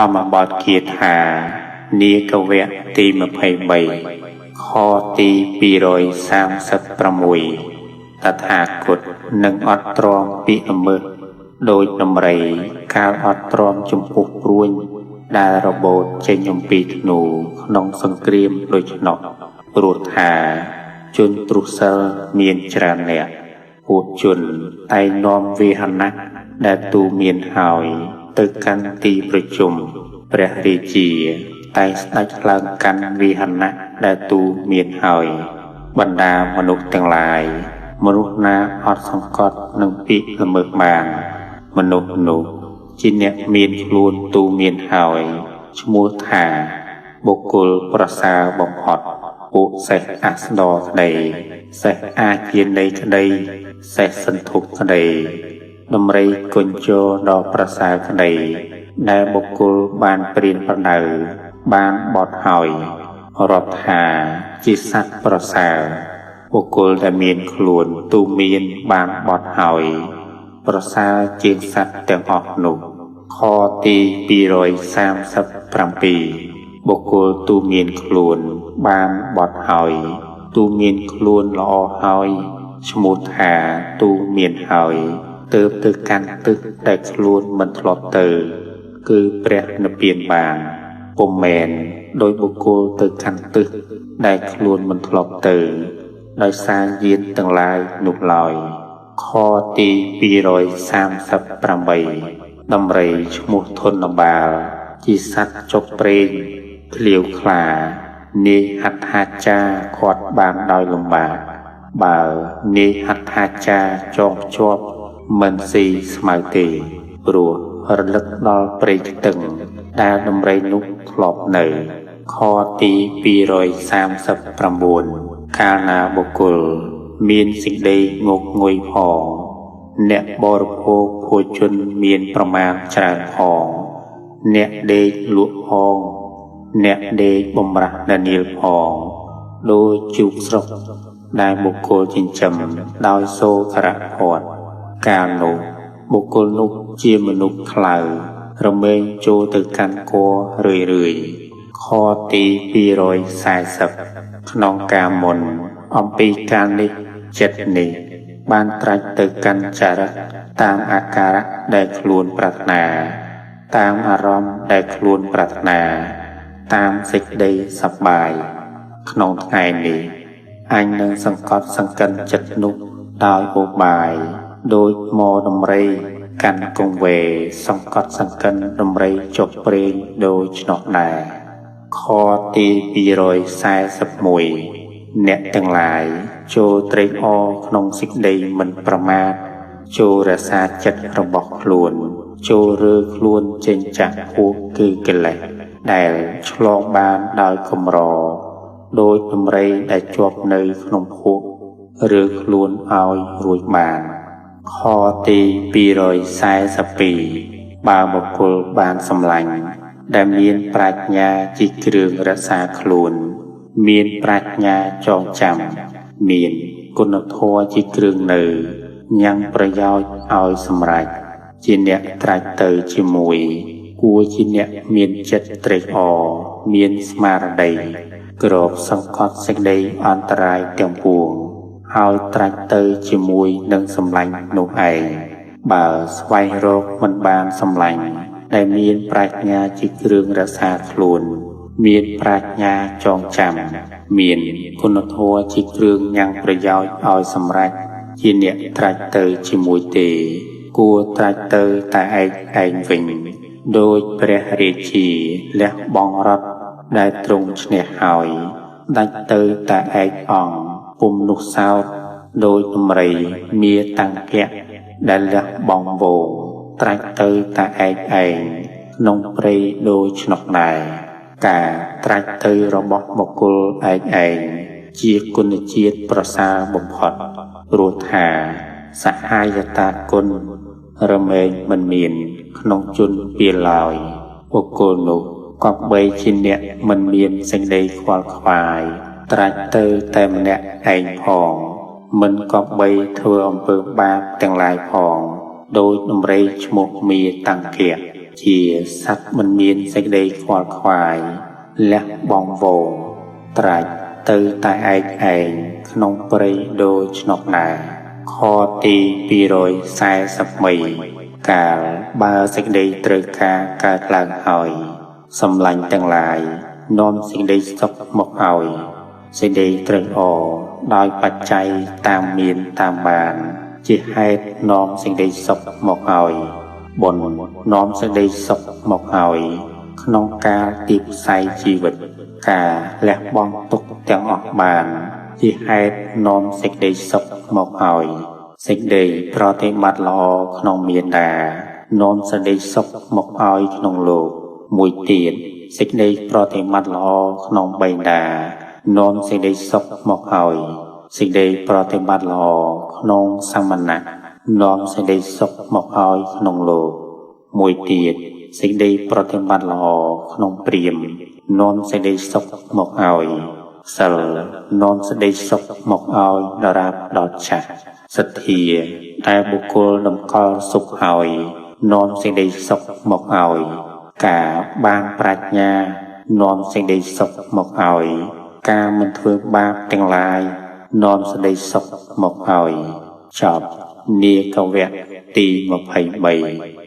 ម្មបទគាថានាគវៈទី23ខទី236តថាគតនឹងអត់ទ្រាំពាក្យល្មើសដោយដំរីកាលអត់ទ្រាំចំពោះព្រួញដែលរបូតចេញអំពីធ្នូក្នុងសង្គ្រាមដូច្នោះព្រោះថាជនទ្រុសិលមានច្រើនអ្នកពួកជនតែងនាំវិហណៈដែលទូមានហើយទៅកាន់ទីប្រជុំព្រះរាជាតែស្ដេចឡើងកាន់វិហណៈដែលទូមានហើយបណ្ដាមនុស្សទាំងឡាយមនុស្សណាអត់សង្កត់នឹងពាក្យល្មើសបានមនុស្សនោះជាអ្នកមានខ្លួនទូមានហើយឈ្មោះថាបុគ្គលប្រសើរបំផុតពួកសេះអាស្ដក្តីសេះអាជានៃក្តីសេះសន្ធុក្តីដំរីគុញ្ជរដ៏ប្រសើរក្តីដែលបុគ្គលបានព្រានប្រដៅបានបត់ហើយរាប់ថាជាសត្វប្រសើរបុគ្គលដែលមានខ្លួនទូមានបានបត់ហើយប្រសើរជាងសត្វទាំងអស់នោះខទី237បុគ្គលទូមានខ្លួនបានបត់ហើយទូមានខ្លួនល្អហើយឈ្មោះថាទូមានហើយទើបទៅកាន់ទិសដែលខ្លួនមិនធ្លាប់ទៅគឺព្រះនិព្វានបានពុំមែនដោយបុគ្គលទៅកាន់ទិសដែលខ្លួនមិនធ្លាប់ទៅដោយសារយានទាំងឡាយនោះឡើយខទី238ដំរីឈ្មោះធនបាលជាសត្វចុកព្រេងឃ្លាវខ្លានាយហត្ថាចារគាត់បានដោយលំបាកបើនាយហត្ថាចារចងជាប់មិនស៊ីស្មៅទេព្រោះរលឹកដល់ព្រៃខ្ទឹងដែលដំរីនោះធ្លាប់នៅខទី239កាលណាបុគ្គលមានសេចក្តីងក់ងុយផងអ្នកបរិភោគភោជនមានប្រមាណច្រើនផងអ្នកដេកលក់ផងអ្នកដេកបំរាស់ដានាលផងដោយជូកស្រុកដែលបុគ្គលចិញ្ចឹមដោយសូករៈភ័ព្វកាលនោះបុគ្គលនោះជាមនុស្សខ្លៅរមែងចូលទៅកាន់គររឿយរឿយខទី240ក្នុងកាលមុនអំពីកាលនេះចិត្តនេះបានត្រាច់ទៅកាន់ចរិតតាមអាការៈដែលខ្លួនប្រាថ្នាតាមអារម្មណ៍ដែលខ្លួនប្រាថ្នាតាមសេចក្តីសប្បាយក្នុងថ្ងៃនេះអញនឹងសង្កត់សង្កិនចិត្តនោះដោយឧបាយដោយមកដំរីកាន់កងវេសង្កត់សង្កិនដំរីចុះព្រេងដូច្នោះដែរខទី241អ្នកទាំងឡាយចូលត្រេកអរក្នុងសេចក្តីមិនប្រមាទចូលរក្សាចិត្តរបស់ខ្លួនចូលរើខ្លួនចេញចាក់ពួកគឺកិលេសដែលឆ្លងបានដោយកម្រដោយដំរីដែលជាប់នៅក្នុងភក់រើខ្លួនឲ្យរួចបានខទី242បើបុគ្គលបានសម្លាញ់ដែលមានប្រាជ្ញាជាគ្រឿងរក្សាខ្លួនមានប្រាជ្ញាចងចាំមានគុណធម៌ជាគ្រឿងនៅញ៉ាំងប្រយោជន៍ឲ្យសម្រេចជាអ្នកត្រាច់ទៅជាមួយគួរជាអ្នកមានចិត្តត្រេកអរមានស្មារតីក្របសង្កត់សេចក្តីអន្តរាយទាំងពួងហើយត្រាច់ទៅជាមួយនឹងសម្លាញ់នោះឯងបើស្វែងរកមិនបានសម្លាញ់ដែលមានប្រាជ្ញាជាគ្រឿងរក្សាខ្លួនមានប្រាជ្ញាចងចាំមានគុណធម៌ជាគ្រឿងញ៉ាំងប្រយោជន៍ឲ្យសម្រេចជាអ្នកត្រាច់ទៅជាមួយទេគួរត្រាច់ទៅតែឯកឯងវិញដោយព្រះរាជាលះបង់រត់ដែលទ្រង់ឈ្នះហើយដាច់ទៅតែឯកអង្គពុំនោះសោតដោយដំរីមាតាំងកៈដែលលះបង់វងត្រាច់ទៅតែឯកឯងក្នុងព្រៃដូច្នោះដែរការត្រាច់ទៅរបស់បុគ្គលឯកឯងជាគុណជាតិប្រសើរបំផុតព្រោះថាសហាយតាគុណរមែងមិនមានក្នុងជនពីឡើយបុគ្គលនោះក៏បីជាអ្នកមិនមានសេចក្តីខ្វល់ខ្វាយត្រាច់ទៅតែម្នាក់ឯងផងមិនក៏បីធ្វើអំពើបាបទាំងឡាយផងដោយដំរីឈ្មោះមាតាំងកៈ ជាសត្វមិនមានសេចក្តីខ្វល់ខ្វាយលះបង់ហ្វូងត្រាច់ទៅតែឯកឯងក្នុងព្រៃដូច្នោះដែរខទី243កាលបើសេចក្តីត្រូវការកើតឡើងហើយសម្លាញ់ទាំងឡាយនាំសេចក្តីសុខមកឲ្យសេចក្តីត្រេកអរដោយបច្ច័យតាមមានតាមបាន ជាហេតុនាំសេចក្តីសុខមកឲ្យបុណ្យនាំសេចក្តីសុខមកឲ្យក្នុងកាលទីផ្ស័យជីវិតការលះបង់ទុក្ខទាំងអស់បាន ជាហេតុនាំសេចក្តីសុខមកឲ្យសេចក្តីប្រតិបត្តិល្អក្នុងមេដានាំសេចក្តីសុខមកឲ្យក្នុងលោកមួយទៀតសេចក្តីប្រតិបត្តិល្អក្នុងបិតានាំសេចក្តីសុខមកឲ្យសេចក្តីប្រតិបត្តិល្អក្នុងសមណៈនាំសេចក្តីសុខមកឲ្យក្នុងលោកមួយទៀតសេចក្តីប្រតិបត្តិល្អក្នុងព្រាហ្មណ៍នាំសេចក្តីសុខមកឲ្យសិលនាំសេចក្តីសុខមកឲ្យដរាបដល់ចាស់សទ្ធាដែលបុគ្គលតម្កល់សុខហើយនាំសេចក្តីសុខមកឲ្យការបានប្រាជ្ញានាំសេចក្តីសុខមកឲ្យការមិនធ្វើបាបទាំងឡាយនាំសេចក្តីសុខមកឲ្យចប់នាគវគ្គទី23។